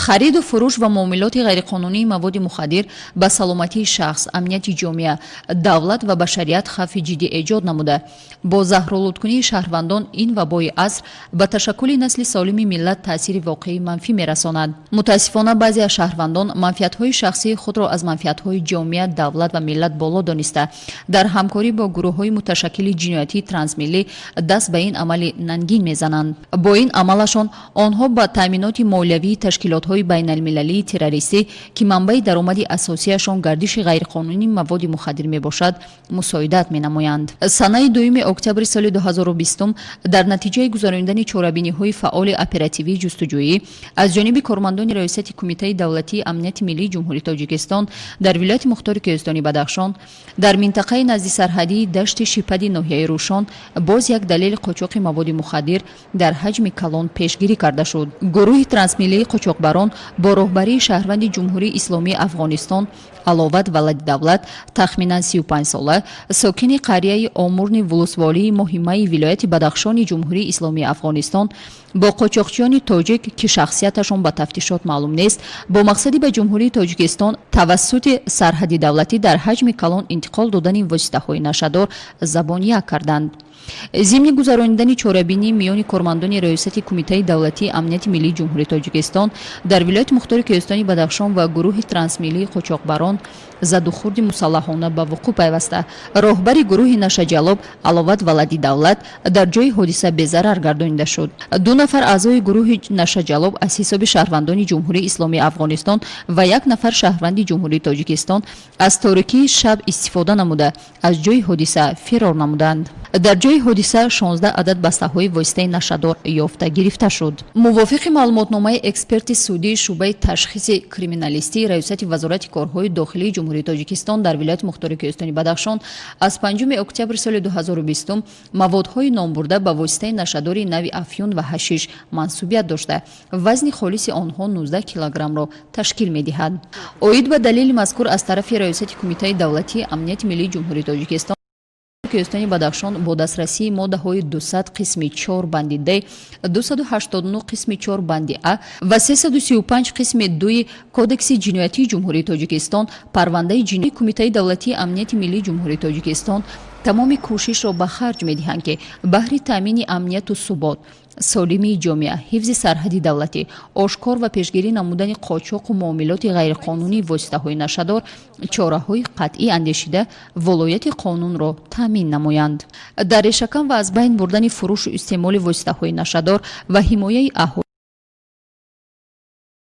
Хариду фурӯш ва муомилоти ғайриқонунии маводи мухаддир ба саломатии шахс, амнияти ҷомеа, давлат ва башарият хавфи ҷиддӣ эҷод намуда, бо заҳролудкунии шаҳрвандон ин вабои аср ба ташаккули насли солими миллат таъсири воқеии манфӣ мерасонад. Мутаассифона, баъзе аз шаҳрвандон манфиатҳои шахсии худро аз манфиатҳои ҷомеа, давлат ва миллат боло дониста, дар ҳамкорӣ бо гурӯҳҳои муташаккили ҷиноятии трансмиллӣ даст ба ин амали нангин мезананд. Бо ин амалашон онҳо ба таъминоти молиявии ташкилотҳои байналмилалии террористӣ, ки манбаи даромади асосияшон гардиши ғайриқонунии маводи мухаддир мебошад, мусоидат менамоянд. Санаи 2 октябри соли 2020 дар натиҷаи гузаронидани чорабиниҳои фаъоли оперативии ҷустуҷӯӣ аз ҷониби кормандони Раёсати Кумитаи давлатии амнияти миллии Ҷумҳурии Тоҷикистон дар вилояти мухтори Кӯҳистони Бадахшон, дар минтақаи наздисарҳадии Дашти Шипади ноҳияи Рӯшон боз як далели қочоқи маводи мухаддир дар ҳаҷми калон пешгирӣ карда шуд. Гурӯҳи трансмиллии қочоқбарон бо роҳбарии шаҳрванди Ҷумҳурии Исломии Афғонистон Аловат Валади Давлат, тахминан 35 сола, сокини қарияи Омурни вулусволии Моҳимаи вилояти Бадахшони Ҷумҳурии Исломии Афғонистон, бо қочоқчиёни тоҷик, ки шахсияташон ба тафтишот маълум нест, бо мақсади ба Ҷумҳурии Тоҷикистон тавассути сарҳади давлатӣ дар ҳаҷми калон интиқол додани воситаҳои нашъадор забон як карданд. Зимни гузаронидани чорабинӣ миёни кормандони Раёсати Кумитаи давлатии амнияти миллии Ҷумҳурии Тоҷикистон дар вилояти мухтори Кӯҳистони Бадахшон ва гурӯҳи трансмиллии қочоқбарон задухӯрди мусаллаҳона ба вуқӯъ пайваста, роҳбари гурӯҳи нашаҷаллоб Аловат Валади Давлат дар ҷои ҳодиса безарар гардонида шуд. Ду нафар аъзои гурӯҳи нашаҷаллоб аз ҳисоби шаҳрвандони Ҷумҳурии Исломии Афғонистон ва як нафар шаҳрванди Ҷумҳурии Тоҷикистон аз торикии шаб истифода намуда, аз ҷои ҳодиса фирор намуданд. Дар ҷои ҳодиса 16 адад бастаҳои воситаи нашъадор ёфта гирифта шуд. Мувофиқи маълумотномаи эксперти судии шӯъбаи ташхиси криминалистии Раёсати Вазорати корҳои дохилии Ҷумҳурии Тоҷикистон дар вилояти мухтори Кӯҳистони Бадахшон аз 5 октябри соли 2020, маводҳои номбурда ба воситаи нашъадори нави афюн ва ҳашиш мансубият дошта, вазни холиси онҳо 19 килограммро ташкил медиҳад. Оид ба далели мазкур аз тарафи Раёсати Кумитаи давлатии амнияти миллии Ҷумҳурии Тоҷикистон Кӯҳистони Бадахшон бо дастрасии моддаҳои 200 қисми 4 банди д, 289 қисми 4 банди а ва 335 қисми 2 Кодекси ҷиноятии Ҷумҳурии Тоҷикистон парвандаи ҷиноии Кумитаи давлатии амнияти миллии Ҷумҳурии Тоҷикистон тамоми кӯшишро ба харҷ медиҳанд, ки баҳри таъмини амнияту субот, солимии ҷомеа, ҳифзи сарҳади давлатӣ, ошкор ва пешгирӣ намудани қочоқу муомилоти ғайриқонунии воситаҳои нашъадор чораҳои қатъӣ андешида, волояти қонунро таъмин намоянд, дар решакан ва аз байн бурдани фурӯшу истеъмоли воситаҳои нашъадор ва ҳимояи аҳолӣ.